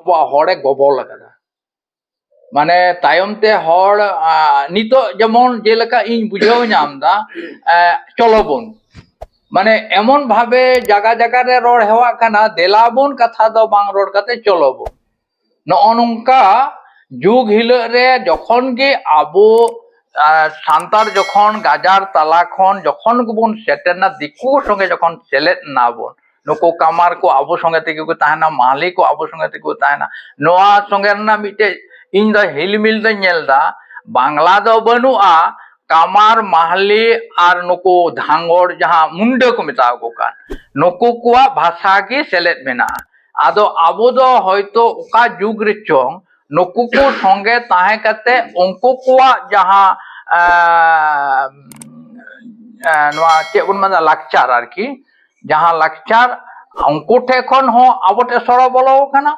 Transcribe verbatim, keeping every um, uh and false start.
ᱟᱵᱚᱣᱟᱜ ᱦᱚᱲᱮ ᱜᱚᱵᱚᱞ ᱟᱠᱟᱫᱟ᱾ ᱢᱟᱱᱮ ᱛᱟᱭᱚᱢ ᱛᱮ ᱦᱚᱲ, ᱟ, ᱱᱤᱛᱚᱜ ᱡᱮᱢᱚᱱ ᱡᱮᱞᱮᱠᱟ ᱤᱧ ᱵᱩᱡᱷᱟᱹᱣ ᱧᱟᱢ ᱮᱫᱟ, ᱮ, ᱪᱚᱞᱚ ᱵᱚᱱ, ᱢᱟᱱᱮ ᱮᱢᱚᱱ ᱵᱷᱟᱵᱮ ᱡᱟᱜᱟ ᱡᱟᱜᱟ ᱨᱮ ᱨᱚᱲ ᱦᱮᱣᱟᱜ ᱠᱟᱱᱟ, ᱫᱮᱞᱟ ᱵᱚᱱ ᱠᱟᱛᱷᱟ ᱫᱚ ᱵᱟᱝ ᱨᱚᱲ ᱠᱟᱛᱮ ᱪᱚᱞᱚ ᱵᱚᱱ᱾ ᱱᱚᱜᱼᱚ ᱱᱚᱝᱠᱟ ᱡᱩᱜᱽ ᱦᱤᱞᱳᱜ ᱨᱮ ᱡᱚᱠᱷᱚᱱ ᱜᱮ ᱟᱵᱚ, ᱟ, ᱥᱟᱱᱛᱟᱲ ᱡᱚᱠᱷᱚᱱ ᱜᱟᱡᱟᱲ ᱛᱟᱞᱟ ᱠᱷᱚᱱ ᱡᱚᱠᱷᱚᱱ ᱜᱮᱵᱚᱱ ᱥᱮᱴᱮᱨᱱᱟ, ᱫᱤᱠᱩ ᱥᱚᱸᱜᱮ ᱡᱚᱠᱷᱚᱱ ᱥᱮᱞᱮᱫ ᱱᱟᱵᱚᱱ, ᱱᱩᱠᱩ ᱠᱟᱢᱟᱨ ᱠᱚ ᱟᱵᱚ ᱥᱚᱸᱜᱮ ᱛᱮᱜᱮ ᱠᱚ ᱛᱟᱦᱮᱱᱟ, ᱢᱟᱦᱞᱮ ᱠᱚ ᱟᱵᱚ ᱥᱚᱸᱜᱮ ᱛᱮᱜᱮ ᱠᱚ ᱛᱟᱦᱮᱱᱟ᱾ ᱱᱚᱣᱟ ᱥᱚᱸᱜᱮ ᱨᱮᱱᱟᱜ ᱢᱤᱫᱴᱮᱡ ᱤᱧ ᱫᱚ ᱦᱤᱞᱢᱤᱞ ᱫᱚᱧ ᱧᱮᱞ ᱮᱫᱟ, ᱵᱟᱝᱞᱟ ᱫᱚ ᱵᱟᱹᱱᱩᱜᱼᱟ, ᱠᱟᱢᱟᱨ, ᱢᱟᱦᱞᱮ ᱟᱨ ᱱᱩᱠᱩ ᱫᱷᱟᱸᱜᱚᱲ ᱡᱟᱦᱟᱸ ᱢᱩᱱᱰᱟᱹ ᱠᱚ ᱢᱮᱛᱟ ᱠᱚ ᱠᱟᱱ, ᱱᱩᱠᱩ ᱠᱚᱣᱟᱜ ᱵᱷᱟᱥᱟ ᱜᱮ ᱥᱮᱞᱮᱫ ᱢᱮᱱᱟᱜᱼᱟ᱾ ᱟᱫᱚ ᱟᱵᱚ ᱫᱚ ᱦᱚᱭᱛᱳ ᱚᱠᱟ ᱡᱩᱜᱽ ᱨᱮᱪᱚᱝ ᱱᱩᱠᱩ ᱠᱚ ᱥᱚᱸᱜᱮ ᱛᱟᱦᱮᱸ ᱠᱟᱛᱮ ᱩᱱᱠᱩ ᱠᱚᱣᱟᱜ ᱡᱟᱦᱟᱸ, ᱮᱸ, ᱮᱸ, ᱱᱚᱣᱟ ᱪᱮᱫ ᱵᱚᱱ ᱢᱮᱱᱟ, ᱞᱟᱠᱪᱟᱨ ᱟᱨᱠᱤ, ᱡᱟᱦᱟᱸ ᱞᱟᱠᱪᱟᱨ ᱩᱱᱠᱩ ᱴᱷᱮᱱ ᱠᱷᱚᱱ ᱦᱚᱸ ᱟᱵᱚ ᱴᱷᱮᱱ ᱥᱚᱲᱚ ᱵᱚᱞᱚ ᱟᱠᱟᱱᱟ,